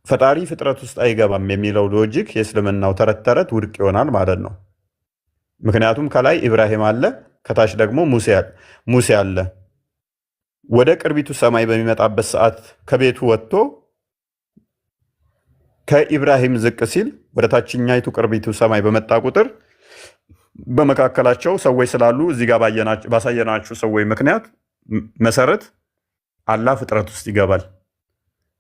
ፈጣሪ ፍጥረት ውስጥ አይገባም የሚለው logic የእስልምናው ተረት ተረት ውድቅ ይሆናል ማለት ነው። ምክንያቱም ከላይ ኢብራሂም አለ፣ ከታች ደግሞ ሙሴ አለ። ወደ ቅርቢቱ ሰማይ በሚመጣበት ሰዓት ከቤቱ ወጥቶ ከኢብራሂም ዝቅ ሲል ወደ ታችኛይቱ ቅርቢቱ ሰማይ በመጣ ቁጥር በመካከላቸው ሰዎች ስላሉ እዚህ ጋር ባሳየናችሁ ሰዎች ምክንያት መሰረት አላህ ፍጥረት ውስጥ ይገባል።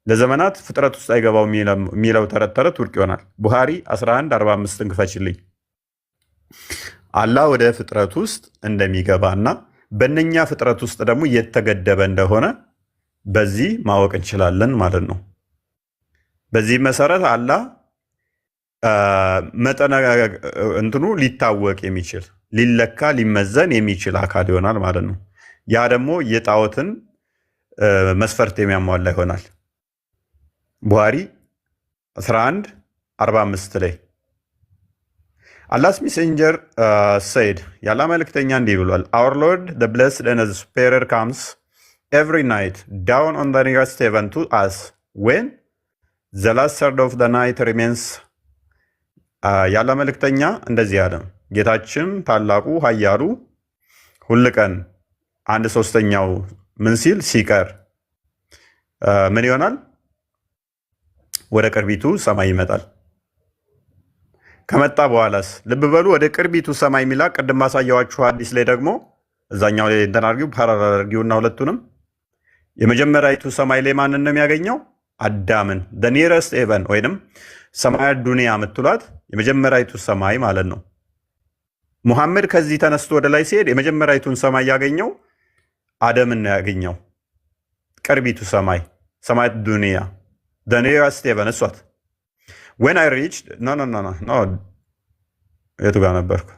ለዘመናት ፍጥረት ውስጥ አይገባው የሚለው ተረት ተረት ውድቅ ይሆናል። ቡሃሪ 1145ን ክፈችልኝ። አላህ ወደ ፍጥረት ውስጥ እንደሚገባና በእነኛ ፍጥረት ውስጥ ደግሞ የተገደበ እንደሆነ በዚህ ማወቅ እንችላለን ማለት ነው። በዚህ መሰረት አላህ መጠነ እንትኑ ሊታወቅ የሚችል፣ ሊለካ ሊመዘን የሚችል አካል ይሆናል ማለት ነው። ያ ደግሞ የጣዖትን መስፈርት የሚያሟላ ይሆናል። ቡሃሪ 11 45 ላይ Allah's messenger said፣ የአላህ መልእክተኛ እንዲህ ብሏል። "Our Lord, the blessed and the superior, comes every night down on the nearest heaven to us when the last third of the night remains." የአላህ መልእክተኛ እንደዚህ አለ። ጌታችን ታላቁ ኃያሉ ሁል ቀን አንድ ሶስተኛው ምን ሲል ሲቀር ምን ይሆናል? ወደ ቅርቢቱ ሰማይ ይመጣል። ከመጣ በኋላስ ልብ በሉ፣ ወደ ቅርቢቱ ሰማይ የሚላ ቅድም ባሳየኋችሁ ሐዲስ ላይ ደግሞ እዛኛው ላይ እንትን አድርጊው፣ parallel አድርጊውና ሁለቱንም የመጀመሪያዊቱ ሰማይ ላይ ማንን ነው የሚያገኘው? አዳምን። Nearest heaven ወይንም ሰማያ ዱንያ የምትሏት የመጀመሪያዊቱ ሰማይ ማለት ነው። ሙሐመድ ከዚህ ተነስቶ ወደ ላይ ሲሄድ የመጀመሪያዊቱን ሰማይ ያገኘው አደምን ነው ያገኘው። ቅርቢቱ ሰማይ፣ ሰማያት ዱንያ፣ nearest heaven እሷት። When I reached, no, no, no, no, የቱ ጋር ነበርኩ?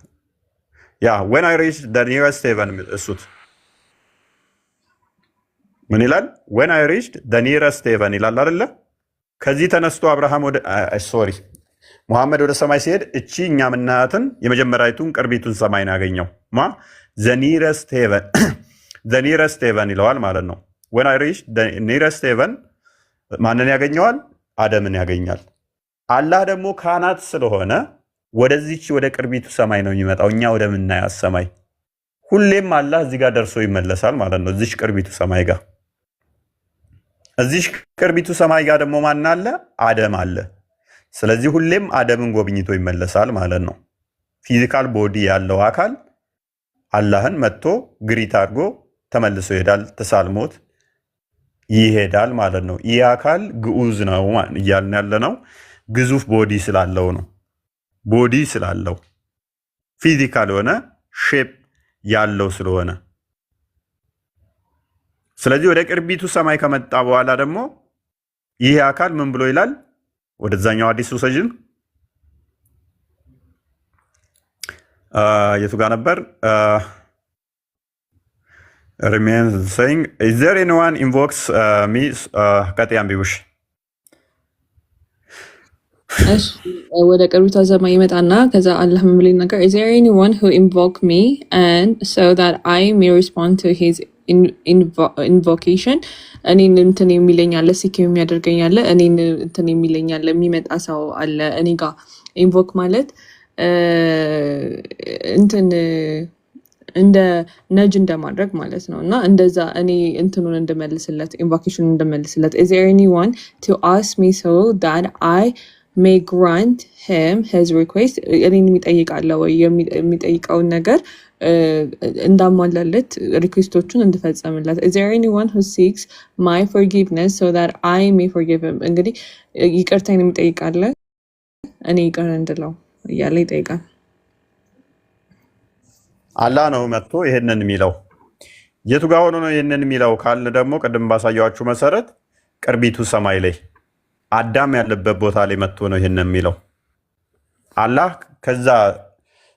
Yeah, "when I reached nearest heaven" እሱት ምን ይላል? "When I reached nearest heaven" ይላል አይደለ? ከዚህ ተነስቶ አብርሃም ወደ፣ sorry፣ ሙሐመድ ወደ ሰማይ ሲሄድ እቺ እኛ የምናያትን የመጀመሪያዊቱን ቅርቢቱን ሰማይ ነው ያገኘው። ማ the nearest heaven፣ the nearest heaven ይለዋል ማለት ነው። "When I reached nearest heaven" ማንን ያገኘዋል? አደምን ያገኛል። አላህ ደግሞ ካናት ስለሆነ ወደዚች ወደ ቅርቢቱ ሰማይ ነው የሚመጣው፣ እኛ ወደምናያት ሰማይ። ሁሌም አላህ እዚህ ጋር ደርሶ ይመለሳል ማለት ነው፣ እዚች ቅርቢቱ ሰማይ ጋር። እዚች ቅርቢቱ ሰማይ ጋር ደግሞ ማን አለ? አደም አለ። ስለዚህ ሁሌም አደምን ጎብኝቶ ይመለሳል ማለት ነው። Physical body ያለው አካል አላህን መጥቶ greet አድርጎ ተመልሶ ይሄዳል፣ ተሳልሞት ይሄዳል ማለት ነው። ይህ አካል ግዑዝ ነው እያልን ያለ ነው። ግዙፍ body ስላለው ነው። Body ስላለው፣ physical የሆነ shape ያለው ስለሆነ። ስለዚህ ወደ ቅርቢቱ ሰማይ ከመጣ በኋላ ደግሞ ይህ አካል ምን ብሎ ይላል? ወደዛኛው ሐዲስ ውሰጅን። የቱ ጋር ነበር? Remains saying, "Is there anyone invokes me?" ቀጥይ አንቢቡሽ። እሺ፣ ወደ ቅርቢቷ ሰማይ ይመጣና ከዛ አላህ ምን ብሎ ይናገር? "Is there anyone who invoke me and so that I may respond to his invocation?" እኔን እንትን የሚለኝ አለ፣ seek የሚያደርገኝ አለ፣ እኔን እንትን የሚለኝ አለ፣ የሚመጣ ሰው አለ እኔ ጋር። Invoke ማለት እንትን እንደ nudge እንደማድረግ ማለት ነው። እና እንደዛ እኔ እንትኑን እንድመልስለት፣ invocation ኑን እንድመልስለት። "Is there anyone to ask me so that I may grant him his request?" እኔን የሚጠይቅ አለ ወይ? የሚጠይቀውን ነገር እንዳሟላለት፣ request ኦቹን እንድፈጸምለት። "Is there anyone who seeks my forgiveness so that I may forgive him?" እንግዲህ ይቅርታዬን የሚጠይቅ አለ እኔ ይቅር እንድለው እያለ ይጠይቃል። አላህ ነው መጥቶ ይሄንን የሚለው። የቱ ጋር ሆኖ ነው ይሄንን የሚለው ካልን ደግሞ ቅድም ባሳየኋችሁ መሰረት ቅርቢቱ ሰማይ ላይ አዳም ያለበት ቦታ ላይ መጥቶ ነው ይሄንን የሚለው። አላህ ከዛ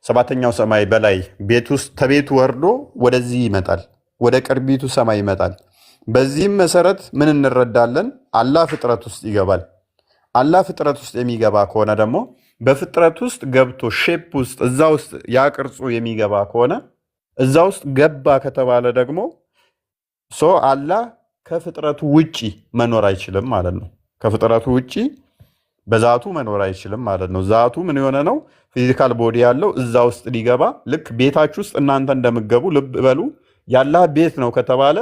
ሰባተኛው ሰማይ በላይ ቤት ውስጥ ተቤቱ ወርዶ ወደዚህ ይመጣል፣ ወደ ቅርቢቱ ሰማይ ይመጣል። በዚህም መሰረት ምን እንረዳለን? አላህ ፍጥረት ውስጥ ይገባል። አላህ ፍጥረት ውስጥ የሚገባ ከሆነ ደግሞ በፍጥረት ውስጥ ገብቶ shape ውስጥ እዛ ውስጥ ያ ቅርጹ የሚገባ ከሆነ፣ እዛ ውስጥ ገባ ከተባለ ደግሞ so አላህ ከፍጥረቱ ውጪ መኖር አይችልም ማለት ነው። ከፍጥረቱ ውጪ በዛቱ መኖር አይችልም ማለት ነው። ዛቱ ምን የሆነ ነው? Physical body ያለው እዛ ውስጥ ሊገባ፣ ልክ ቤታችሁ ውስጥ እናንተ እንደምገቡ፣ ልብ በሉ። ያላህ ቤት ነው ከተባለ፣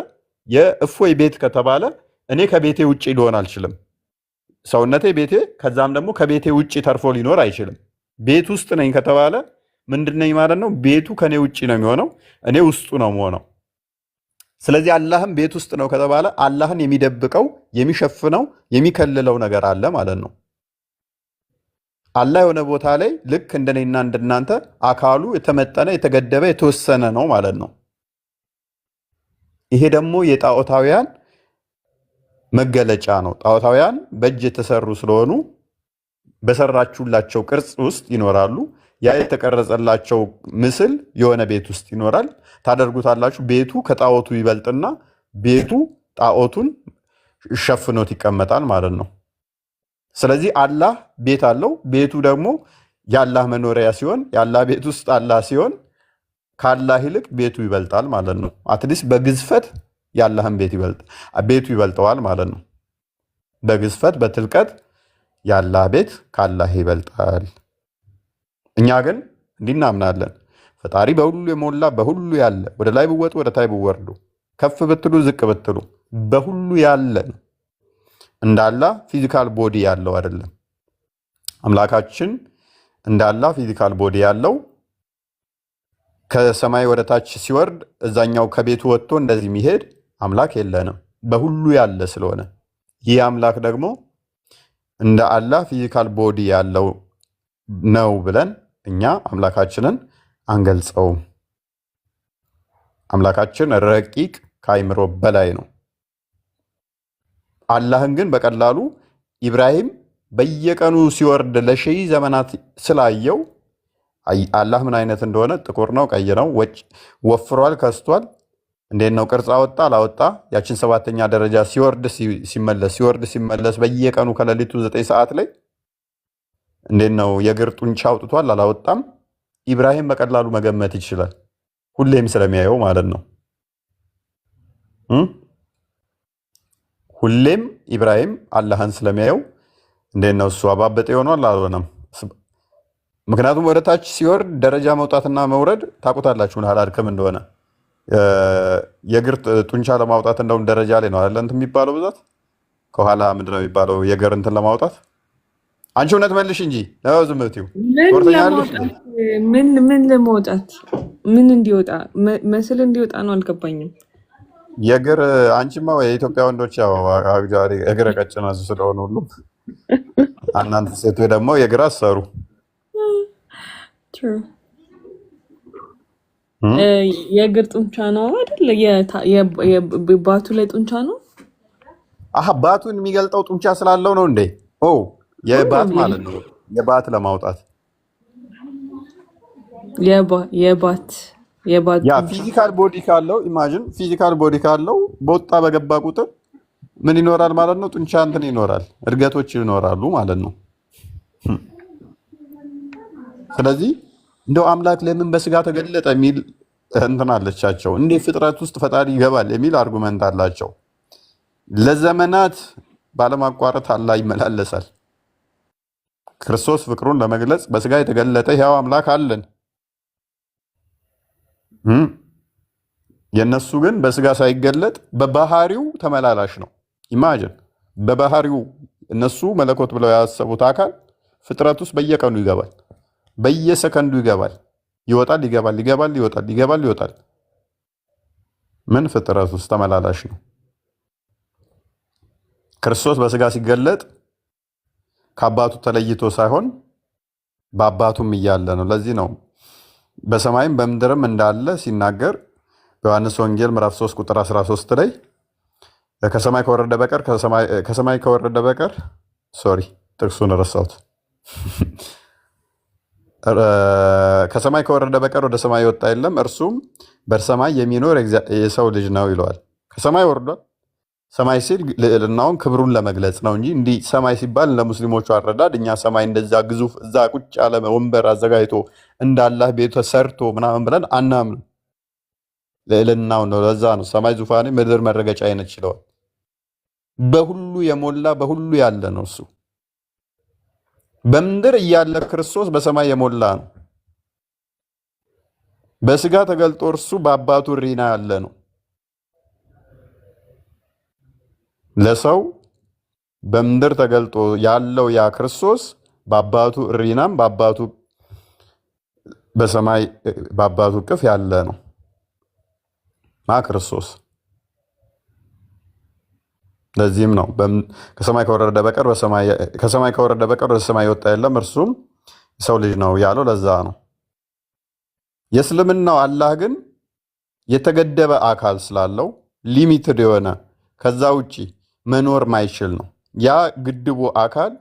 የእፎይ ቤት ከተባለ እኔ ከቤቴ ውጭ ሊሆን አልችልም። ሰውነቴ ቤቴ፣ ከዛም ደግሞ ከቤቴ ውጭ ተርፎ ሊኖር አይችልም። ቤት ውስጥ ነኝ ከተባለ ምንድን ነኝ ማለት ነው? ቤቱ ከኔ ውጭ ነው የሚሆነው፣ እኔ ውስጡ ነው የምሆነው። ስለዚህ አላህም ቤት ውስጥ ነው ከተባለ አላህን የሚደብቀው፣ የሚሸፍነው፣ የሚከልለው ነገር አለ ማለት ነው። አላህ የሆነ ቦታ ላይ ልክ እንደኔና እንደናንተ አካሉ የተመጠነ፣ የተገደበ፣ የተወሰነ ነው ማለት ነው። ይሄ ደግሞ የጣዖታውያን መገለጫ ነው። ጣዖታውያን በእጅ የተሰሩ ስለሆኑ በሰራችሁላቸው ቅርጽ ውስጥ ይኖራሉ። ያ የተቀረጸላቸው ምስል የሆነ ቤት ውስጥ ይኖራል። ታደርጉታላችሁ። ቤቱ ከጣዖቱ ይበልጥና ቤቱ ጣዖቱን ሸፍኖት ይቀመጣል ማለት ነው። ስለዚህ አላህ ቤት አለው። ቤቱ ደግሞ የአላህ መኖሪያ ሲሆን፣ የአላህ ቤት ውስጥ አላህ ሲሆን ከአላህ ይልቅ ቤቱ ይበልጣል ማለት ነው። At least በግዝፈት የአላህን ቤት ይበልጥ ቤቱ ይበልጠዋል ማለት ነው። በግዝፈት፣ በትልቀት የአላህ ቤት ከአላህ ይበልጣል። እኛ ግን እንዲህ እናምናለን። ፈጣሪ በሁሉ የሞላ፣ በሁሉ ያለ፣ ወደ ላይ ብወጡ ወደ ታች ብወርዱ፣ ከፍ ብትሉ ዝቅ ብትሉ በሁሉ ያለ ነው። እንዳላህ physical body ያለው አይደለም። አምላካችን እንዳላህ physical body ያለው፣ ከሰማይ ወደ ታች ሲወርድ እዛኛው ከቤቱ ወጥቶ እንደዚህ የሚሄድ አምላክ የለንም። በሁሉ ያለ ስለሆነ ይህ አምላክ ደግሞ እንደ አላህ physical body ያለው ነው ብለን እኛ አምላካችንን አንገልጸውም። አምላካችን ረቂቅ፣ ከአይምሮ በላይ ነው። አላህን ግን በቀላሉ ኢብራሂም በየቀኑ ሲወርድ ለሺህ ዘመናት ስላየው አላህ ምን አይነት እንደሆነ፣ ጥቁር ነው፣ ቀይ ነው፣ ወፍሯል፣ ከስቷል፣ እንዴት ነው፣ ቅርጽ አወጣ አላወጣ፣ ያችን ሰባተኛ ደረጃ ሲወርድ ሲመለስ፣ ሲወርድ ሲመለስ፣ በየቀኑ ከሌሊቱ 9 ሰዓት ላይ እንዴት ነው፣ የእግር ጡንቻ አውጥቷል አላወጣም፣ ኢብራሂም በቀላሉ መገመት ይችላል። ሁሌም ስለሚያየው ማለት ነው። ሁሌም ኢብራሂም አላህን ስለሚያየው እንዴት ነው፣ እሱ አባበጠ ይሆኗል አልሆነም። ምክንያቱም ወደ ታች ሲወርድ ደረጃ መውጣትና መውረድ ታውቁታላችሁ ምን ያህል አድካሚ እንደሆነ። የእግር ጡንቻ ለማውጣት እንደውም ደረጃ ላይ ነው አይደለ እንትን የሚባለው ብዛት፣ ከኋላ ምንድን ነው የሚባለው የእግር እንትን ለማውጣት። አንቺ እውነት መልሽ እንጂ ነው ዝም ብትይው ምን ትወርተኛለሽ። ለማውጣት? ምን ለማውጣት? ምን እንዲወጣ? Muscle እንዲወጣ ነው? አልገባኝም። የእግር፣ አንቺማ የኢትዮጵያ ወንዶች ያው እግረ ቀጭን ስለሆኑ ሁሉ፣ እናንተ ሴቶች ደግሞ የእግር አሰሩ። True። የእግር ጡንቻ ነው አይደል? ባቱ ላይ ጡንቻ ነው። አሀ፣ ባቱን የሚገልጠው ጡንቻ ስላለው ነው እንዴ? ኦ፣ የባት ማለት ነው። የባት ለማውጣት። የባት ያ ጡንቻ። Physical body ካለው፣ imagine physical body ካለው በወጣ በገባ ቁጥር ምን ይኖራል ማለት ነው? ጡንቻ እንትን ይኖራል፣ እድገቶች ይኖራሉ ማለት ነው። ስለዚህ እንደው አምላክ ለምን በስጋ ተገለጠ የሚል እንትን አለቻቸው። እንዴት ፍጥረት ውስጥ ፈጣሪ ይገባል የሚል argument አላቸው። ለዘመናት ባለማቋረጥ አላህ ይመላለሳል። ክርስቶስ ፍቅሩን ለመግለጽ በስጋ የተገለጠ ሕያው አምላክ አለን። የእነሱ ግን በስጋ ሳይገለጥ በባህሪው ተመላላሽ ነው። Imagine፣ በባህሪው እነሱ መለኮት ብለው ያሰቡት አካል ፍጥረት ውስጥ በየቀኑ ይገባል፣ በየሰከንዱ ይገባል፣ ይወጣል፣ ይገባል፣ ይገባል፣ ይወጣል፣ ይገባል፣ ይወጣል። ምን ፍጥረት ውስጥ ተመላላሽ ነው። ክርስቶስ በስጋ ሲገለጥ ከአባቱ ተለይቶ ሳይሆን በአባቱም እያለ ነው። ለዚህ ነው በሰማይም በምድርም እንዳለ ሲናገር በዮሐንስ ወንጌል ምዕራፍ 3 ቁጥር 13 ላይ ከሰማይ ከወረደ በቀር፣ ከሰማይ ከወረደ በቀር፣ sorry፣ ጥቅሱን ረሳሁት። ከሰማይ ከወረደ በቀር ወደ ሰማይ የወጣ የለም፣ እርሱም በሰማይ የሚኖር የሰው ልጅ ነው ይለዋል። ከሰማይ ወርዷል። ሰማይ ሲል ልዕልናውን ክብሩን ለመግለጽ ነው እንጂ እንዲህ ሰማይ ሲባል ለሙስሊሞቹ አረዳድ እኛ ሰማይ እንደዛ ግዙፍ፣ እዛ ቁጭ ያለ ወንበር አዘጋጅቶ እንዳላህ ቤት ሰርቶ ምናምን ብለን አናምንም። ልዕልናው ነው። ለዛ ነው ሰማይ ዙፋኔ ምድር መረገጫዬ ነች ይለዋል። በሁሉ የሞላ በሁሉ ያለ ነው። እሱ በምድር እያለ ክርስቶስ በሰማይ የሞላ ነው። በስጋ ተገልጦ እርሱ በአባቱ ዕሪና ያለ ነው። ለሰው በምድር ተገልጦ ያለው ያ ክርስቶስ በአባቱ ዕሪናም በአባቱ በሰማይ በአባቱ እቅፍ ያለ ነው። ማ ክርስቶስ። ለዚህም ነው ከሰማይ ከወረደ በቀር ከሰማይ ከወረደ በቀር ወደ ሰማይ የወጣ የለም እርሱም የሰው ልጅ ነው ያለው። ለዛ ነው። የእስልምናው አላህ ግን የተገደበ አካል ስላለው limited የሆነ ከዛ ውጪ መኖር ማይችል ነው። ያ ግድቡ አካል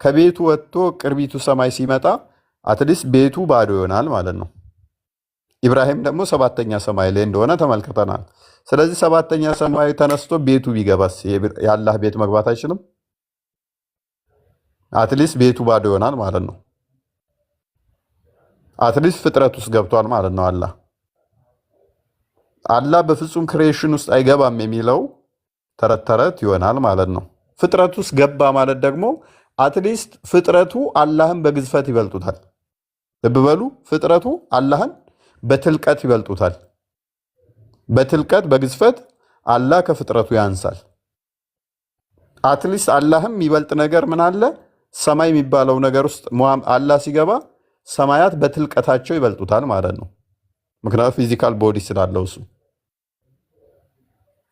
ከቤቱ ወጥቶ ቅርቢቱ ሰማይ ሲመጣ at least ቤቱ ባዶ ይሆናል ማለት ነው። ኢብራሂም ደግሞ ሰባተኛ ሰማይ ላይ እንደሆነ ተመልክተናል። ስለዚህ ሰባተኛ ሰማይ ተነስቶ ቤቱ ቢገባስ የአላህ ቤት መግባት አይችልም? At least ቤቱ ባዶ ይሆናል ማለት ነው። At least ፍጥረት ውስጥ ገብቷል ማለት ነው። አላህ በፍጹም creation ውስጥ አይገባም የሚለው ተረት ተረት ይሆናል ማለት ነው። ፍጥረት ውስጥ ገባ ማለት ደግሞ at least ፍጥረቱ አላህን በግዝፈት ይበልጡታል። ልብ በሉ፣ ፍጥረቱ አላህን በትልቀት ይበልጡታል። በትልቀት በግዝፈት አላህ ከፍጥረቱ ያንሳል። At least አላህም የሚበልጥ ነገር ምን አለ? ሰማይ የሚባለው ነገር ውስጥ አላህ ሲገባ ሰማያት በትልቀታቸው ይበልጡታል ማለት ነው። ምክንያቱም physical body ስላለው፣ እሱ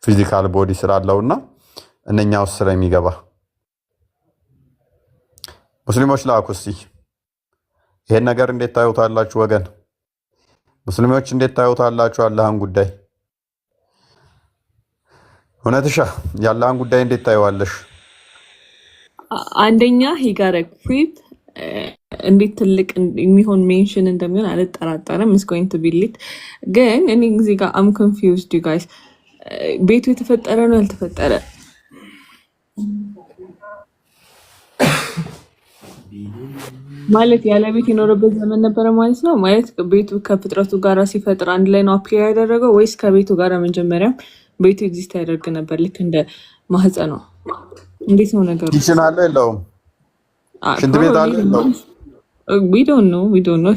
physical body ስላለውና እነኛ ውስጥ ስለሚገባ። ሙስሊሞች ላኩ እስቲ ይሄን ነገር እንዴት ታዩታላችሁ ወገን? ሙስሊሞች እንዴት ታዩታላችሁ? አላህን ጉዳይ እውነትሻ የአላህን ጉዳይ እንዴት ታየዋለሽ? አንደኛ he got a crib፣ እንዴት ትልቅ የሚሆን mansion እንደሚሆን አልጠራጠርም። It's going to be lit። ግን እኔ እዚህ ጋር I'm confused, you guys። ቤቱ የተፈጠረ ነው ያልተፈጠረ? ማለት ያለ ቤት የኖረበት ዘመን ነበረ ማለት ነው? ማለት ቤቱ ከፍጥረቱ ጋር ሲፈጥር አንድ ላይ ነው appear ያደረገው ወይስ ከቤቱ ጋር መጀመሪያም ቤቱ exist ያደርግ ነበር? ልክ እንደ ማህፀኗ እንዴት ነው ነገሩ? Kitchen አለ የለውም? ሽንት ቤት አለ የለውም? We don't know, we don't know።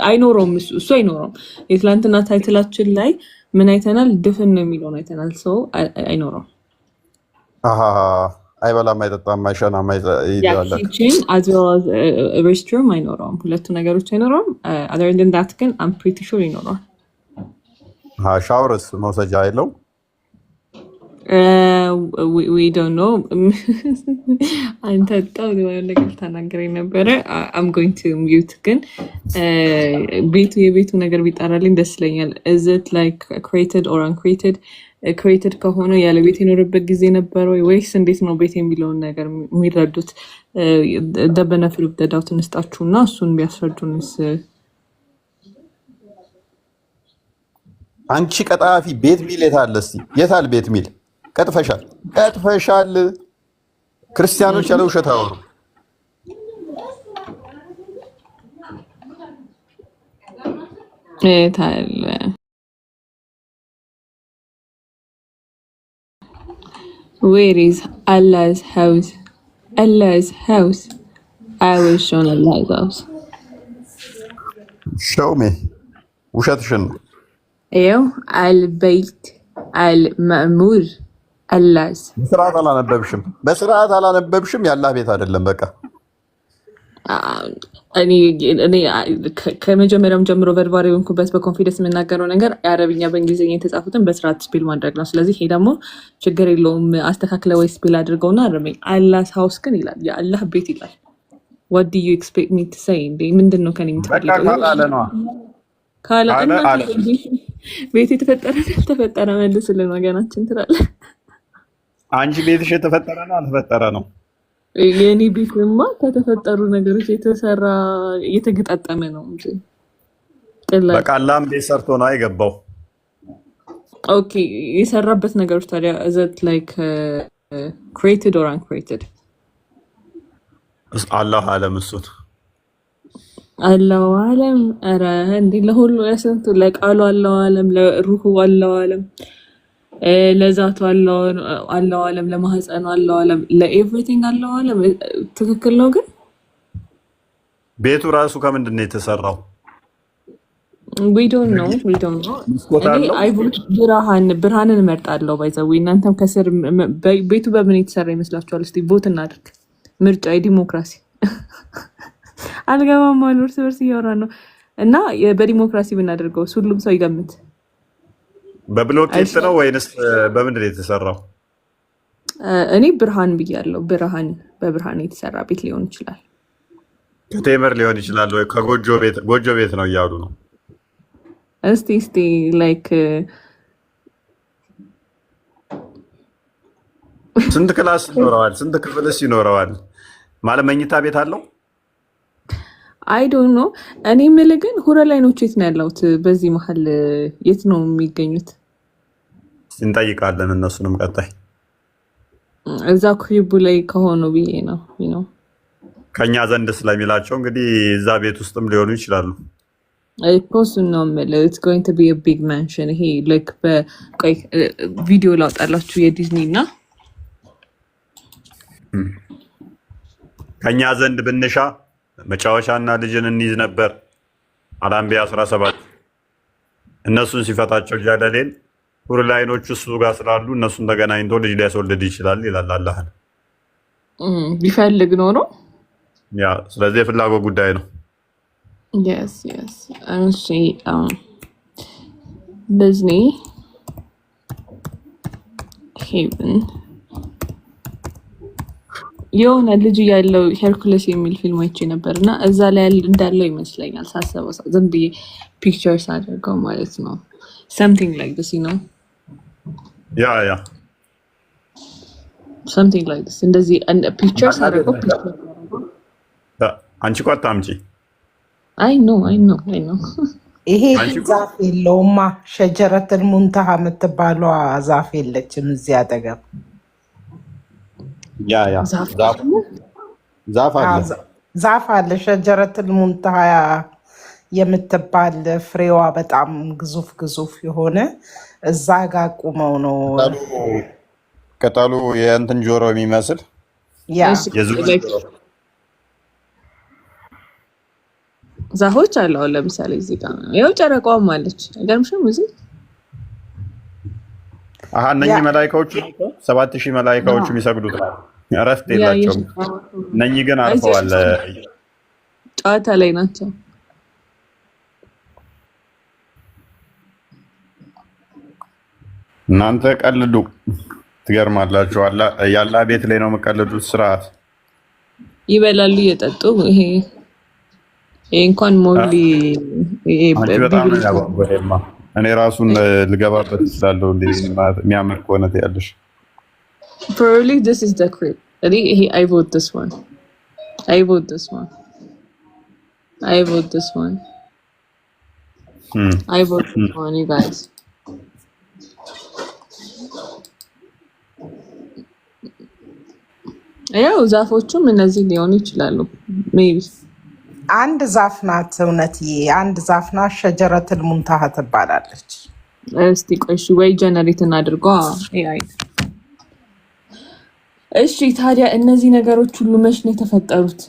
አይኖረውም፣ እሱ አይኖረውም። የትላንትና title ኣችን ላይ ምን አይተናል? ድፍን ነው የሚለውን አይተናል። ሰው አይኖረውም። አሃ፣ አይበላም፣ አይጠጣም፣ አይሸናም፣ Yeah. ይላል። Kitchen as well as restroom አይኖረውም። ሁለቱ ነገሮች አይኖረውም። Other than that ግን I'm pretty sure ይኖረዋል። ሻወርስ መውሰጃ የለው? We don't know። አንተ በጣም የሆነ ነገር ተናግረኝ ነበረ። I'm going to mute። ግን ቤቱ የቤቱ ነገር ቢጣራልኝ ደስ ይለኛል። Is it like created or uncreated? Created ከሆነ ያለ ቤት የኖረበት ጊዜ ነበረ ወይ ወይስ እንዴት ነው ቤት የሚለውን ነገር የሚረዱት? The benefit of the doubt እንስጣችሁ እና እሱን ቢያስረዱንስ። አንቺ ቀጣፊ፣ ቤት ሚል የት አለ? እስቲ የት አለ ቤት ሚል? ቀጥፈሻል፣ ቀጥፈሻል። ክርስቲያኖች ያለ ውሸት አወሩ። የት አለ? Where is Allah's house? Allah's house. I was shown Allah's house. Show me፣ ውሸትሽን ነው። ይኸው አልበይት አልማእሙር Allah's በስርዓት አላነበብሽም፣ በስርዓት አላነበብሽም። ያላህ ቤት አይደለም በቃ። እኔ ከመጀመሪያውም ጀምሮ በርባሪ የሆንኩበት በ confidence የምናገረው ነገር የአረብኛ በእንግሊዝኛ የተጻፉትን በስርዓት spell ማድረግ ነው። ስለዚህ ይሄ ደግሞ ችግር የለውም። አስተካክለ ወይ spell አድርገውና አርመኝ። Allah's house ግን ይላል፣ የአላህ ቤት ይላል። What do you expect me to say? እንዴ ምንድን ነው ከኔ በቃ የምትፈልገው? ካላለ ነዋ። ካለ ካለ እና አለ። ቤት የተፈጠረ ያልተፈጠረ መልስልን ወገናችን ትላለህ። አንቺ ቤትሽ የተፈጠረ ነው አልተፈጠረ ነው? የኔ ቤትማ ከተፈጠሩ ነገሮች የተሰራ እየተገጣጠመ ነው እንጂ ቅላል። በቃ አላህም ቤት ሰርቶ ነው የገባው። Okay፣ የሰራበት ነገሮች ታዲያ is it like created or uncreated? አላህ አለም እሱን። አላሁ አለም። ኧረ እንዴ ለሁሉ ለስንቱ ለቃሉ አላሁ አለም፣ ለሩሁ አላሁ አለም። ለዛቱ አላሁ አለም፣ ለማህፀኑ አላሁ አለም፣ ለ everything አላሁ አለም። ትክክል ነው ግን ቤቱ ራሱ ከምንድን ነው የተሰራው? We don't know, we don't know። መስኮት እኔ አለው? I vote ብርሃን፣ ብርሃንን እመርጣለሁ። By the way እናንተም ከስር ቤቱ በምን የተሰራ ይመስላችኋል? እስቲ vote እናድርግ። ምርጫ የዲሞክራሲ አልገባም አሉ። እርስ በርስ እያወራን ነው እና በዲሞክራሲ ብናደርገው ሁሉም ሰው ይገምት። በብሎኬት አይሻልም? ነው ወይንስ በምንድን ነው የተሰራው? እኔ ብርሃን ብያለሁ። ብርሃን፣ በብርሃን የተሰራ ቤት ሊሆን ይችላል። ከቴምር ሊሆን ይችላል ወይ ከጎጆ ቤት፣ ጎጆ ቤት ነው እያሉ ነው። እስቲ like ስንት class ይኖረዋል? ስንት ክፍልስ ይኖረዋል? ማለት መኝታ ቤት አለው? I don't know። እኔ የምልህ ግን ሁረል አይኖቹ የት ነው ያለሁት? በዚህ መሀል የት ነው የሚገኙት? እንጠይቃለን እነሱንም ቀጣይ። እዛ crib ኡ ላይ ከሆኑ ብዬ ነው። ከኛ ዘንድ ስለሚላቸው እንግዲህ እዛ ቤት ውስጥም ሊሆኑ ይችላሉ። እኮ እሱን ነው የምልህ። It's going to be big mansion። ይሄ like በቆይ ቪዲዮ ላውጣላችሁ የዲዝኒ እና ከኛ ዘንድ ብንሻ መጫወቻና ልጅን እንይዝ ነበር። አልአንቢያ 17። እነሱን ሲፈታቸው ጃለሌን ሁር አይኖቹ እሱ ጋር ስላሉ እነሱን ተገናኝቶ ልጅ ሊያስወልድ ይችላል ይላል አላህን። ቢፈልግ ኖሮ። Yeah፣ ስለዚህ የፍላጎት ጉዳይ ነው። Yes፣ እሺ፣ Disney heaven የሆነ ልጅ ያለው ሄርኩለስ የሚል ፊልም አይቼ ነበር እና እዛ ላይ እንዳለው ይመስለኛል ሳስበው፣ ዝም ብዬ pictures አድርገው ማለት ነው። Something like this ነው። Yeah. Something like this፣ እንደዚህ pictures አድርገው picture። አንቺ እኮ አታምጪ። I know, I know, I know። ይሄ አንቺ ግን እኮ ዛፍ የለውማ። ሸጀረተል ሙንተሃ የምትባሏ ዛፍ የለችም እዚህ አጠገብ። Yeah. ዛፍ ዛፍ ዛፍ አለ። ዛፍ አለ። ሸጀረተል ሙንተሃ የምትባል ፍሬዋ በጣም ግዙፍ ግዙፍ የሆነ እዛ ጋር ቁመው ነው። ቅጠሉ ቅጠሉ የእንትን ጆሮ የሚመስል ያ። እሺ። የዝሆን Like ጆሮ። ዛፎች አሉ። አሁን ለምሳሌ እዚህ ጋር ያው ጨረቃዋም አለች። አይገርምሽም? እዚህ አሀ ያ። እነኚህ መላይካዎቹ ናቸው። 7,000 መላይካዎቹ የሚሰግዱት ነው። እረፍት የላቸውም። እነኚህ ግን አርፈዋል። ጨዋታ ላይ ናቸው። እናንተ ቀልዱ፣ ትገርማላችሁ። ያላ ቤት ላይ ነው የምቀልዱት። ስርዓት ይበላሉ እየጠጡ። ይሄ ይሄ እንኳን ሞሊ አንቺ በጣም ነው ያጓጓማ። እኔ ራሱን ልገባበት እችላለሁ። እንደ የሚያምር ከሆነ ትያለሽ። Probably this is the crib። እኔ ይሄ I vote this one, I vote this one, I vote this one, I vote this one, you guys። ያው ዛፎቹም እነዚህ ሊሆኑ ይችላሉ maybe። አንድ ዛፍ ናት። እውነትዬ አንድ ዛፍ ናት። ሸጀረተል ሙንተሃ ትባላለች። እስቲ ቆይ እሺ፣ ወይ generate እናድርጓ AI። እሺ ታዲያ እነዚህ ነገሮች ሁሉ መች ነው የተፈጠሩት?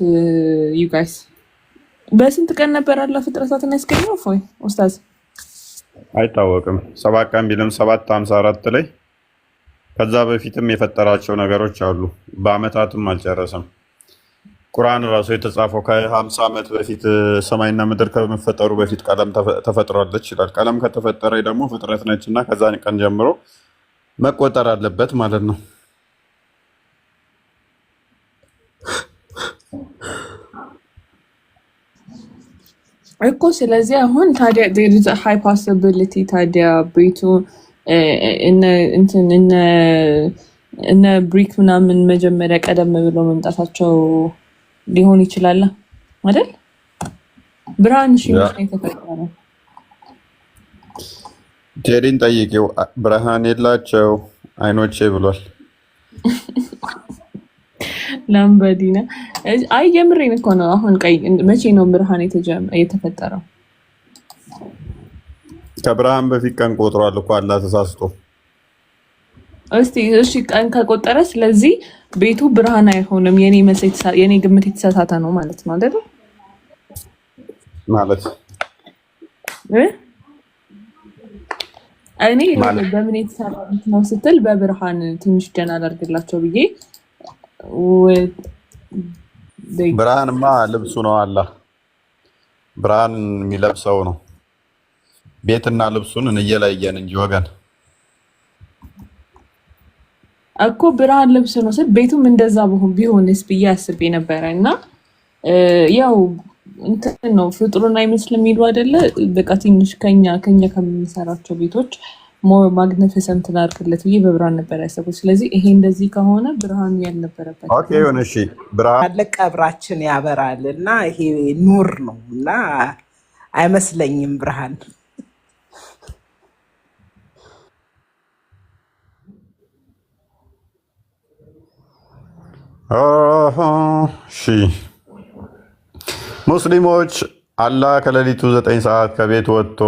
You guys፣ በስንት ቀን ነበር አላህ ፍጥረታትን ያስገኘው? ፎይ ኡስታዝ። አይታወቅም። 7 ቀን ቢልም 7:54 ላይ ከዛ በፊትም የፈጠራቸው ነገሮች አሉ። በአመታትም አልጨረሰም። ቁርአን ራሱ የተጻፈው ከ50 ዓመት በፊት ሰማይና ምድር ከመፈጠሩ በፊት ቀለም ተፈጥሯለች ይላል። ቀለም ከተፈጠረ ደግሞ ፍጥረት ነች እና ከዛ ቀን ጀምሮ መቆጠር አለበት ማለት ነው። እኮ ስለዚህ አሁን ታዲያ there is a high possibility ታዲያ ቤቱ እነ እንትን እነ brick ምናምን መጀመሪያ ቀደም ብሎ መምጣታቸው ሊሆን ይችላል አይደል? ብርሃን እሺ፣ መች ነው የተፈጠረው? ቴዲን ጠይቂው። ብርሃን የላቸው አይኖቼ ብሏል። ላምበዲና። አይ የምሬን እኮ ነው። አሁን ቀይ መቼ ነው ብርሃን የተፈጠረው? ከብርሃን በፊት ቀን ቆጥሯል እኮ አላህ ተሳስቶ። እስቲ እሺ ቀን ከቆጠረ ስለዚህ ቤቱ ብርሃን አይሆንም። የኔ መልስ የኔ ግምት የተሳሳተ ነው ማለት ነው አይደል? ማለት እ? እኔ ማለት በምን የተሰራ ቤት ነው ስትል በብርሃን ትንሽ ደህና አላርግላቸው ብዬ ቤት ብርሃንማ ልብሱ ነው። አላ ብርሃን የሚለብሰው ነው። ቤትና ልብሱን እንየለየን እንጂ ወገን። እኮ ብርሃን ልብስ ነው ስል ቤቱም እንደዛ ቢሆንስ ብዬ አስቤ ነበረ። እና ያው እንትን ነው ፍጡሩን አይመስልም የሚሉ አይደለ? በቃ ትንሽ ከኛ ከምንሰራቸው ቤቶች more magnificent ላድርግለት ብዬ በብርሃን ነበር ያሰብኩት። ስለዚህ ይሄ እንደዚህ ከሆነ ብርሃኑ ያልነበረበት okay ይሁን፣ እሺ። ብርሃን አለ ቀብራችን ያበራል እና ይሄ ኑር ነው እና አይመስለኝም ብርሃን። እሺ፣ ሙስሊሞች አላህ ከሌሊቱ 9 ሰዓት ከቤት ወጥቶ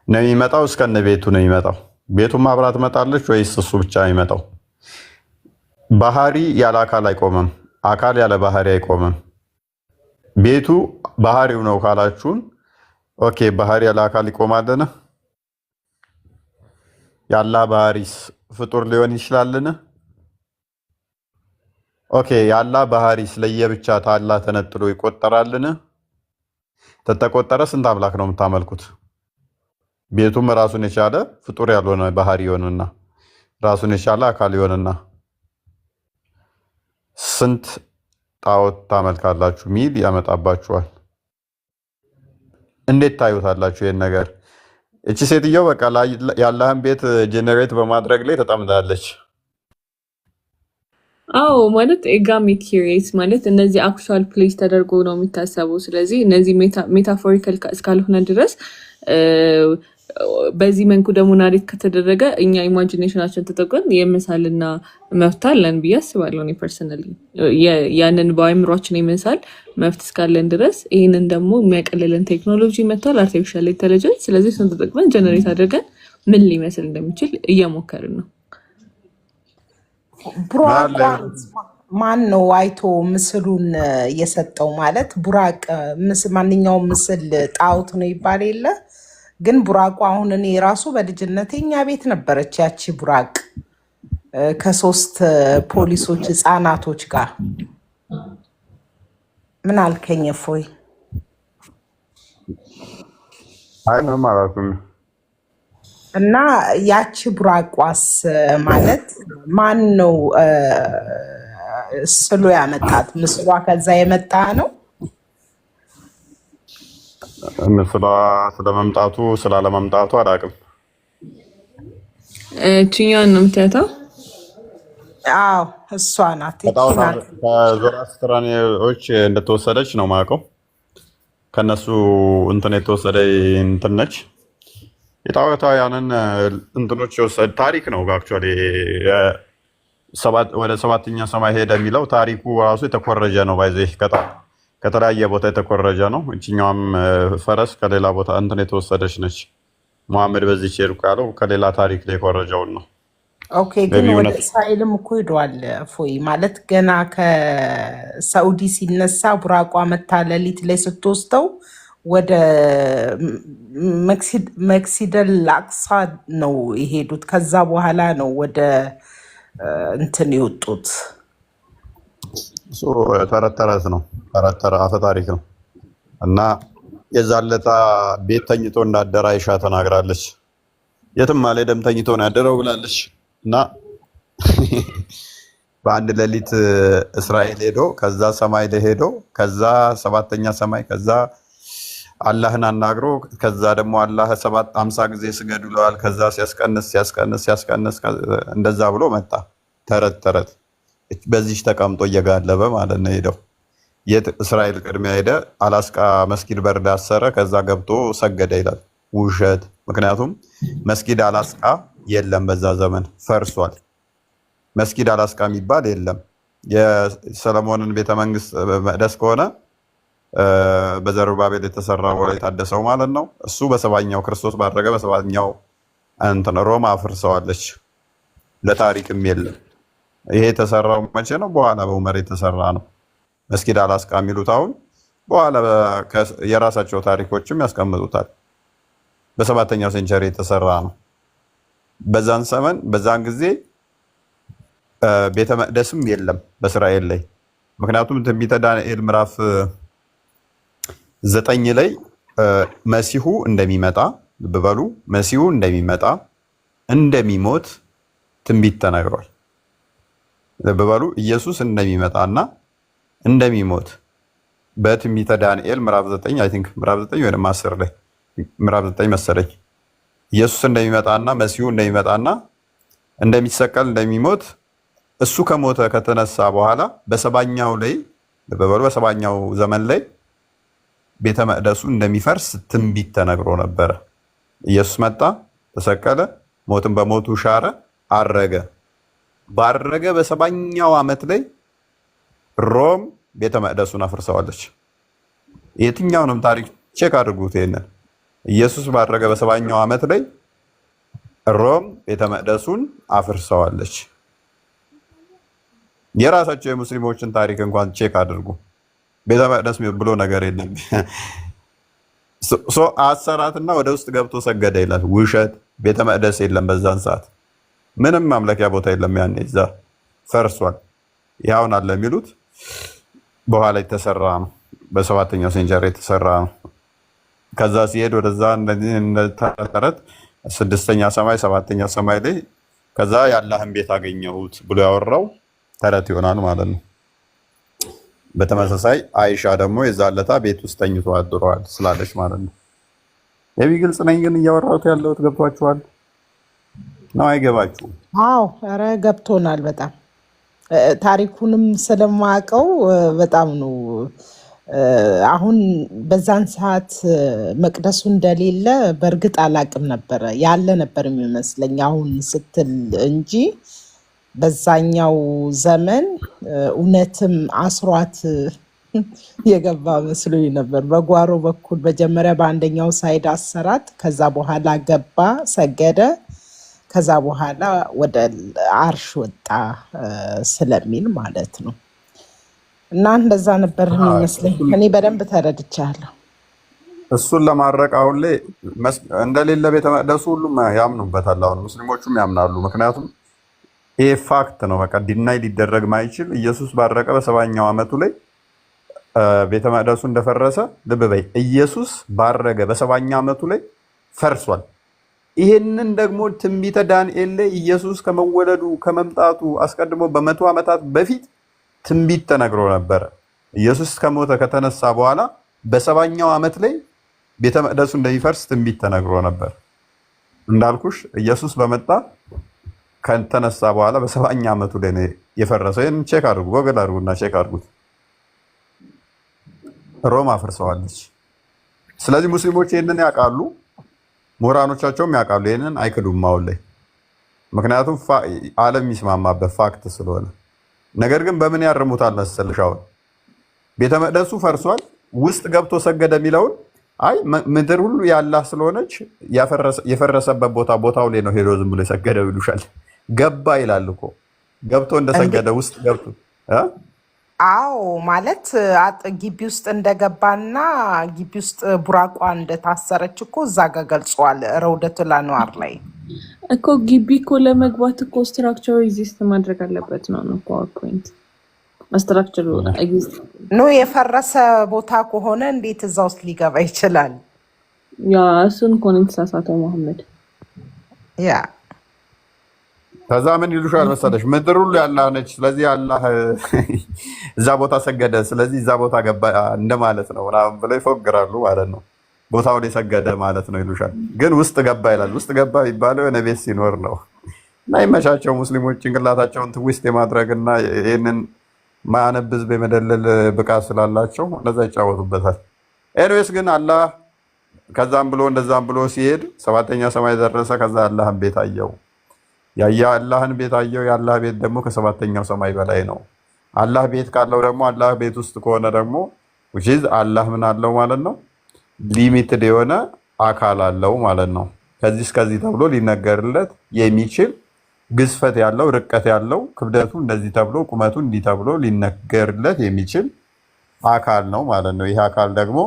ነው የሚመጣው? እስከነ ቤቱ ነው የሚመጣው? ቤቱን ማብራት መጣለች ወይስ እሱ ብቻ የሚመጣው? ባህሪ ያለ አካል አይቆምም። አካል ያለ ባህሪ አይቆምም። ቤቱ ባህሪው ነው ካላችሁን፣ okay፣ ባህሪ ያለ አካል ይቆማልን? የአላህ ባህሪስ ፍጡር ሊሆን ይችላልን? okay፣ የአላህ ባህሪስ ለየብቻ ታላህ ተነጥሎ ይቆጠራልን? ተተቆጠረ ስንት አምላክ ነው የምታመልኩት? ቤቱም ራሱን የቻለ ፍጡር ያልሆነ ባህሪ ይሆንና ራሱን የቻለ አካል ይሆንና ስንት ጣዖት ታመልካላችሁ ሚል ያመጣባችኋል። እንዴት ታዩታላችሁ ይህን ነገር? እቺ ሴትየው በቃ የአላህን ቤት generate በማድረግ ላይ ተጠምዳለች። አዎ፣ ማለት it got me curious፣ ማለት እነዚህ actual place ተደርጎ ነው የሚታሰቡ። ስለዚህ እነዚህ metaphorical እስካልሆነ ድረስ በዚህ መልኩ ደግሞ narrate ከተደረገ እኛ imagination ኣችን ተጠቅመን የመሳልና መብት አለን ብዬ አስባለሁ። እኔ personally ያንን በአእምሯችን የመሳል መብት እስካለን ድረስ ይህንን ደግሞ የሚያቀልልን ቴክኖሎጂ መጥቷል፣ artificial intelligence። ስለዚህ እሱን ተጠቅመን generate አድርገን ምን ሊመስል እንደሚችል እየሞከርን ነው። ምን አለ? ቡራቋን ማን ነው አይቶ ምስሉን የሰጠው? ማለት ቡራቅ ማንኛውም ምስል ጣዖት ነው ይባል የለ፣ ግን ቡራቁ አሁን እኔ ራሱ በልጅነቴ እኛ ቤት ነበረች ያቺ ቡራቅ ከሶስት ፖሊሶች ህፃናቶች ጋር። ምን አልከኝ እፎይ? አይ ምንም አላልኩም። እና ያቺ ቡራቋስ ማለት ማን ነው ስሎ ያመጣት? ምስሏ ከዛ የመጣ ነው። ምስሏ ስለመምጣቱ ስላለመምጣቱ አላውቅም። እችኛዋን ነው የምታያተው። አዎ እሷ ናት፣ ይቺ ከጣዖት ናት። ከዞራስትራኔዎች እንደተወሰደች ነው የማውቀው። ከነሱ እንትን የተወሰደ እንትን ነች። የጣዖታውያንን እንትኖች የወሰደ ታሪክ ነው። actually ወደ ሰባተኛ ሰማይ ሄደ የሚለው ታሪኩ ራሱ የተኮረጀ ነው። by the way ከተለያየ ቦታ የተኮረጀ ነው። እችኛዋም ፈረስ ከሌላ ቦታ እንትን የተወሰደች ነች። መሐመድ በዚች ሄድኩ ያለው ከሌላ ታሪክ ላይ የኮረጀውን ነው። okay ግን maybe ወደ እውነት እስራኤልም እኮ ሄደዋል እፎይ። ማለት ገና ከሳኡዲ ሲነሳ ቡራቋ መታ ሌሊት ላይ ስትወስደው ወደ መስጂደል አቅሳ ነው የሄዱት። ከዛ በኋላ ነው ወደ እንትን የወጡት። እሱ ተረት ተረት ነው። ተረት ተረት አፈ ታሪክ ነው። እና የዛለታ ቤት ተኝቶ እንዳደረ አይሻ ተናግራለች። የትም አልሄደም ተኝቶ ነው ያደረው ብላለች። እና በአንድ ሌሊት እስራኤል ሄዶ፣ ከዛ ሰማይ ላይ ሄዶ፣ ከዛ ሰባተኛ ሰማይ፣ ከዛ አላህን አናግሮ፣ ከዛ ደግሞ አላህ 7 50 ጊዜ ስገድ ብለዋል። ከዛ ሲያስቀንስ ሲያስቀንስ ሲያስቀንስ እንደዛ ብሎ መጣ። ተረት ተረት በዚች ተቀምጦ እየጋለበ ማለት ነው ሄደው የት እስራኤል ቅድሚያ ሄደ። አላስቃ መስጊድ በር ዳሰረ። ከዛ ገብቶ ሰገደ ይላል። ውሸት። ምክንያቱም መስጊድ አላስቃ የለም፣ በዛ ዘመን ፈርሷል። መስጊድ አላስቃ የሚባል የለም። የሰለሞንን ቤተመንግስት መቅደስ ከሆነ በዘሩባቤል የተሰራው ላይ የታደሰው ማለት ነው። እሱ በሰባኛው ክርስቶስ ባደረገ በሰባኛው እንትን ሮማ አፍርሰዋለች። ለታሪክም የለም። ይሄ የተሰራው መቼ ነው? በኋላ በዑመር የተሰራ ነው። መስጊድ አል አቅሳ የሚሉት አሁን በኋላ የራሳቸው ታሪኮችም ያስቀምጡታል። በሰባተኛው century የተሰራ ነው። በዛን ዘመን፣ በዛን ጊዜ ቤተ መቅደስም የለም በእስራኤል ላይ። ምክንያቱም ትንቢተ ዳንኤል ምዕራፍ 9 ላይ መሲሁ እንደሚመጣ፣ ልብ በሉ፣ መሲሁ እንደሚመጣ፣ እንደሚሞት ትንቢት ተነግሯል። ልብ በሉ፣ ኢየሱስ እንደሚመጣና እንደሚሞት በትንቢተ ዳንኤል ምዕራፍ 9፣ I think ምዕራፍ 9 ወይም 10 ላይ፣ ምዕራፍ 9 መሰለኝ፣ ኢየሱስ እንደሚመጣና መሲሁ እንደሚመጣና እንደሚሰቀል፣ እንደሚሞት፣ እሱ ከሞተ ከተነሳ በኋላ በሰባኛው ላይ፣ ልብ በሉ፣ በሰባኛው ዘመን ላይ ቤተ መቅደሱ እንደሚፈርስ ትንቢት ተነግሮ ነበረ። ኢየሱስ መጣ፣ ተሰቀለ፣ ሞትን በሞቱ ሻረ፣ አረገ። ባረገ በሰባኛው ዓመት ላይ ሮም ቤተ መቅደሱን አፍርሰዋለች። የትኛውንም ታሪክ check አድርጉት። ይሄንን ኢየሱስ ባረገ በሰባኛው ዓመት ላይ ሮም ቤተ መቅደሱን አፍርሰዋለች። የራሳቸው የሙስሊሞችን ታሪክ እንኳን check አድርጉ። ቤተ መቅደስ ብሎ ነገር የለም። So አሰራትና ወደ ውስጥ ገብቶ ሰገደ ይላል። ውሸት። ቤተ መቅደስ የለም በዛን ሰዓት፣ ምንም ማምለኪያ ቦታ የለም። ያኔ እዛ ፈርሷል። ያውን አለ የሚሉት በኋላ የተሰራ ነው። በሰባተኛው century የተሰራ ነው። ከዛ ሲሄድ ወደዛ ተረት ስድስተኛ ሰማይ፣ ሰባተኛ ሰማይ ላይ ከዛ የአላህን ቤት አገኘሁት ብሎ ያወራው ተረት ይሆናል ማለት ነው። በተመሳሳይ አይሻ ደግሞ የዛለታ ቤት ውስጥ ተኝቶ አድሯል ስላለች ማለት ነው። የቢ ግልጽ ነኝ ግን እያወራሁት ያለሁት ገብቷችኋል ነው? አይገባችሁም? አዎ፣ ኧረ ገብቶናል በጣም። ታሪኩንም ስለማውቀው በጣም ነው። አሁን በዛን ሰዓት መቅደሱ እንደሌለ በእርግጥ አላቅም ነበረ፣ ያለ ነበር የሚመስለኝ አሁን ስትል እንጂ። በዛኛው ዘመን እውነትም አስሯት የገባ መስሎኝ ነበር። በጓሮ በኩል መጀመሪያ በአንደኛው side አሰራት፣ ከዛ በኋላ ገባ፣ ሰገደ፣ ከዛ በኋላ ወደ አርሽ ወጣ ስለሚል ማለት ነው። እና እንደዛ ነበር የሚመስለኝ። እኔ በደንብ ተረድቻለሁ። እሱን ለማድረቅ አሁን ላይ እንደሌለ ቤተ መቅደሱ ሁሉም ያምኑበታል። አሁን ሙስሊሞቹም ያምናሉ። ምክንያቱም ይሄ fact ነው። በቃ deny ሊደረግ ማይችል፣ ኢየሱስ ባረቀ በሰባኛው ዓመቱ ላይ ቤተ መቅደሱ እንደፈረሰ፣ ልብ በይ፣ ኢየሱስ ባረገ በሰባኛ ዓመቱ ላይ ፈርሷል። ይሄንን ደግሞ ትንቢተ ዳንኤል ላይ ኢየሱስ ከመወለዱ፣ ከመምጣቱ አስቀድሞ በ100 ዓመታት በፊት ትንቢት ተነግሮ ነበረ። ኢየሱስ ከሞተ ከተነሳ በኋላ በሰባኛው ዓመት ላይ ቤተ መቅደሱ እንደሚፈርስ ትንቢት ተነግሮ ነበር። እንዳልኩሽ ኢየሱስ በመጣ፣ ከተነሳ በኋላ በሰባኛ ዓመቱ ላይ ነው የፈረሰው። ይህን check አድርጉ፣ ጎግል አድርጉና check አድርጉት። ሮም አፍርሰዋለች። ስለዚህ ሙስሊሞች ይህንን ያውቃሉ፣ ምሁራኖቻቸውም ያውቃሉ። ይህንን አይክዱም አሁን ላይ፣ ምክንያቱም ዓለም የሚስማማበት fact ስለሆነ። ነገር ግን በምን ያርሙታል መሰልሽ? አሁን ቤተ መቅደሱ ፈርሷል፣ ውስጥ ገብቶ ሰገደ የሚለውን አይ ምድር ሁሉ ያላህ ስለሆነች የፈረሰበት ቦታ ቦታው ላይ ነው ሄዶ ዝም ብሎ የሰገደው ይሉሻል። ገባ ይላል እኮ፣ ገብቶ እንደሰገደ ውስጥ ገብቶ እ? አዎ፣ ማለት ግቢ ውስጥ እንደገባና ግቢ ውስጥ ቡራቋ እንደታሰረች እኮ እዛ ጋር ገልጿል። ረውደቱል አንዋር ላይ። እኮ ግቢ እኮ ለመግባት እኮ structure ኡ exist ማድረግ አለበት ነው እኮ point። Structure ኡ exist No፣ የፈረሰ ቦታ ከሆነ እንዴት እዛ ውስጥ ሊገባ ይችላል? Yeah፣ እሱን እኮ ነው የተሳሳተው መሐመድ። ከዛ ምን ይሉሻል መሰለሽ? ምድር ሁሉ ያላህ ነች። ስለዚህ አላህ እዛ ቦታ ሰገደ፣ ስለዚህ እዛ ቦታ ገባ እንደማለት ነው ምናምን ብለው ይፎግራሉ ማለት ነው። ቦታው ላይ ሰገደ ማለት ነው ይሉሻል። ግን ውስጥ ገባ ይላል። ውስጥ ገባ የሚባለው የሆነ ቤት ሲኖር ነው። እና ይመቻቸው ሙስሊሞች፣ ጭንቅላታቸውን twist የማድረግ እና ይህንን ማያነብ ህዝብ የመደለል ብቃት ስላላቸው እንደዛ ይጫወቱበታል። Anyways ግን አላህ ከዛም ብሎ እንደዛም ብሎ ሲሄድ ሰባተኛ ሰማይ ደረሰ። ከዛ አላህን ቤት አየው። የአላህን ቤት አየው። የአላህ ቤት ደግሞ ከሰባተኛው ሰማይ በላይ ነው። አላህ ቤት ካለው ደግሞ፣ አላህ ቤት ውስጥ ከሆነ ደግሞ which is አላህ ምን አለው ማለት ነው? Limited የሆነ አካል አለው ማለት ነው። ከዚህ እስከዚህ ተብሎ ሊነገርለት የሚችል ግዝፈት ያለው፣ ርቀት ያለው፣ ክብደቱ እንደዚህ ተብሎ፣ ቁመቱ እንዲህ ተብሎ ሊነገርለት የሚችል አካል ነው ማለት ነው። ይህ አካል ደግሞ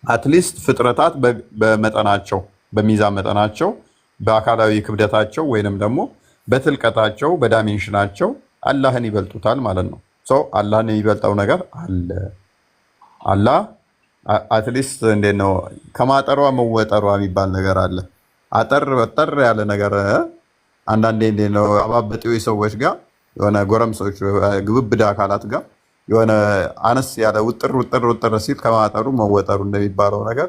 at least ፍጥረታት በመጠናቸው፣ በሚዛን መጠናቸው፣ በአካላዊ ክብደታቸው ወይንም ደግሞ በትልቀታቸው፣ በ dimension ኣቸው አላህን ይበልጡታል ማለት ነው። So አላህን የሚበልጠው ነገር አለ። አላህ at least እንዴት ነው፣ ከማጠሯ መወጠሯ የሚባል ነገር አለ። አጠር ወጠር ያለ ነገር አንዳንዴ እንዴት ነው፣ አባበጤዎች ሰዎች ጋር፣ የሆነ ጎረምሶች ግብብዳ አካላት ጋር የሆነ አነስ ያለ ውጥር ውጥር ውጥር ሲል ከማጠሩ መወጠሩ እንደሚባለው ነገር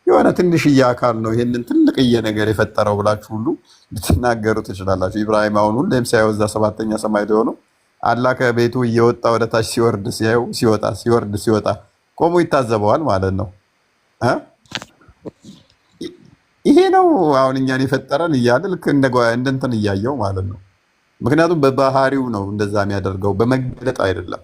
የሆነ ትንሽዬ አካል ነው ይሄንን ትልቅዬ ነገር የፈጠረው ብላችሁ ሁሉ ልትናገሩ ትችላላችሁ። ኢብራሂም አሁን ሁሌም ሲያየው እዛ ሰባተኛ ሰማይ ሆነው አላህ ከቤቱ እየወጣ ወደ ታች ሲወርድ ሲያየው፣ ሲወጣ ሲወርድ ሲወጣ ቆሞ ይታዘበዋል ማለት ነው። እ ይሄ ነው አሁን እኛን የፈጠረን እያለ ልክ እንደ እንትን እያየው ማለት ነው። ምክንያቱም በባህሪው ነው እንደዛ የሚያደርገው፣ በመገለጥ አይደለም።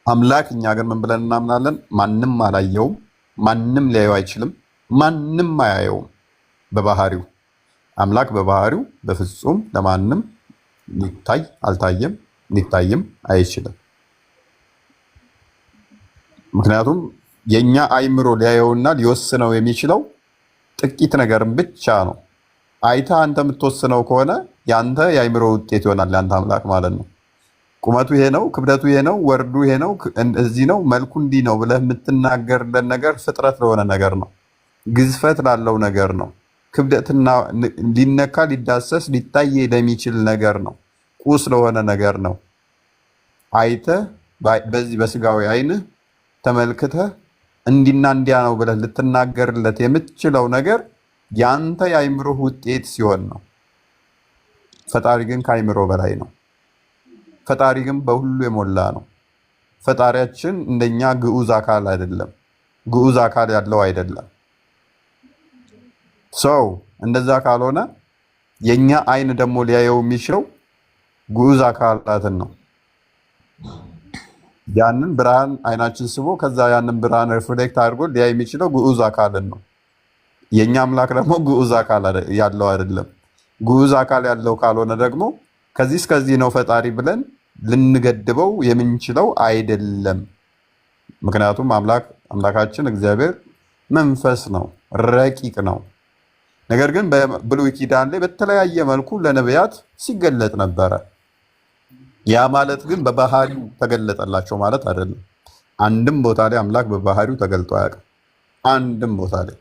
አምላክ እኛ ግን ምን ብለን እናምናለን? ማንም አላየውም፣ ማንም ሊያየው አይችልም፣ ማንም አያየውም። በባህሪው አምላክ በባህሪው በፍጹም ለማንም ሊታይ አልታየም፣ ሊታይም አይችልም። ምክንያቱም የእኛ አይምሮ ሊያየውና ሊወስነው የሚችለው ጥቂት ነገርን ብቻ ነው። አይተህ አንተ የምትወስነው ከሆነ የአንተ የአይምሮ ውጤት ይሆናል የአንተ አምላክ ማለት ነው። ቁመቱ ይሄ ነው፣ ክብደቱ ይሄ ነው፣ ወርዱ ይሄ ነው፣ እዚህ ነው፣ መልኩ እንዲህ ነው ብለህ የምትናገርለት ነገር ፍጥረት ለሆነ ነገር ነው፣ ግዝፈት ላለው ነገር ነው፣ ክብደትና ሊነካ፣ ሊዳሰስ፣ ሊታይ ለሚችል ነገር ነው፣ ቁስ ለሆነ ነገር ነው። አይተህ በዚህ በስጋዊ አይንህ ተመልክተህ እንዲና እንዲያ ነው ብለህ ልትናገርለት የምትችለው ነገር ያንተ የአይምሮህ ውጤት ሲሆን ነው። ፈጣሪ ግን ከአይምሮ በላይ ነው። ፈጣሪ ግን በሁሉ የሞላ ነው። ፈጣሪያችን እንደኛ ግዑዝ አካል አይደለም። ግዑዝ አካል ያለው አይደለም። So እንደዛ ካልሆነ የኛ አይን ደግሞ ሊያየው የሚችለው ግዑዝ አካላትን ነው። ያንን ብርሃን አይናችን ስቦ ከዛ ያንን ብርሃን reflect አድርጎ ሊያይ የሚችለው ግዑዝ አካልን ነው። የእኛ አምላክ ደግሞ ግዑዝ አካል ያለው አይደለም። ግዑዝ አካል ያለው ካልሆነ ደግሞ ከዚህ እስከዚህ ነው ፈጣሪ ብለን ልንገድበው የምንችለው አይደለም። ምክንያቱም አምላካችን እግዚአብሔር መንፈስ ነው፣ ረቂቅ ነው። ነገር ግን በብሉይ ኪዳን ላይ በተለያየ መልኩ ለነቢያት ሲገለጥ ነበረ። ያ ማለት ግን በባህሪው ተገለጠላቸው ማለት አይደለም። አንድም ቦታ ላይ አምላክ በባህሪው ተገልጦ አያውቅም። አንድም ቦታ ላይ።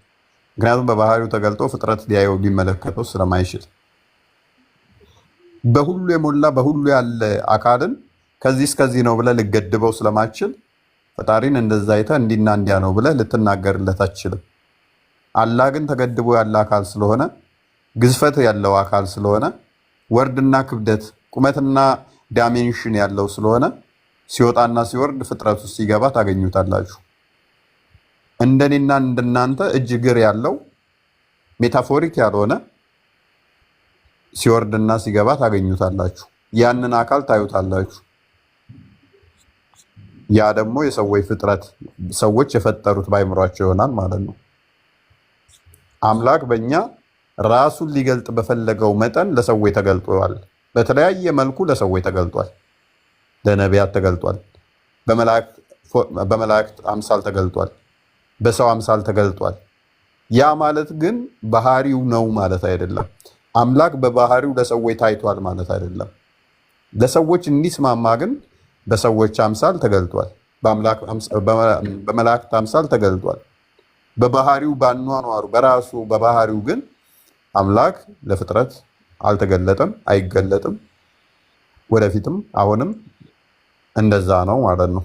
ምክንያቱም በባህሪው ተገልጦ ፍጥረት ሊያየው ሊመለከተው ስለማይችል፣ በሁሉ የሞላ፣ በሁሉ ያለ አካልን ከዚህ እስከዚህ ነው ብለህ ልገድበው ስለማትችል ፈጣሪን እንደዛ አይተህ እንዲና እንዲያ ነው ብለህ ልትናገርለት አትችልም። አላህ ግን ተገድቦ ያለ አካል ስለሆነ፣ ግዝፈት ያለው አካል ስለሆነ፣ ወርድና ክብደት፣ ቁመትና dimension ያለው ስለሆነ ሲወጣና ሲወርድ ፍጥረት ውስጥ ሲገባ ታገኙታላችሁ። እንደኔና እንደናንተ እጅ እግር ያለው፣ metaphoric ያልሆነ፣ ሲወርድና ሲገባ ታገኙታላችሁ። ያንን አካል ታዩታላችሁ። ያ ደግሞ የሰዎች ፍጥረት፣ ሰዎች የፈጠሩት ባይምሯቸው ይሆናል ማለት ነው። አምላክ በእኛ ራሱን ሊገልጥ በፈለገው መጠን ለሰዎች ተገልጧል። በተለያየ መልኩ ለሰዎች ተገልጧል። ለነቢያት ተገልጧል። በመላእክት አምሳል ተገልጧል። በሰው አምሳል ተገልጧል። ያ ማለት ግን ባህሪው ነው ማለት አይደለም። አምላክ በባህሪው ለሰዎች ታይቷል ማለት አይደለም። ለሰዎች እንዲስማማ ግን በሰዎች አምሳል ተገልጧል። በመላእክት አምሳል ተገልጧል። በባህሪው፣ በአኗኗሩ፣ በራሱ በባህሪው ግን አምላክ ለፍጥረት አልተገለጠም፣ አይገለጥም። ወደፊትም አሁንም እንደዛ ነው ማለት ነው።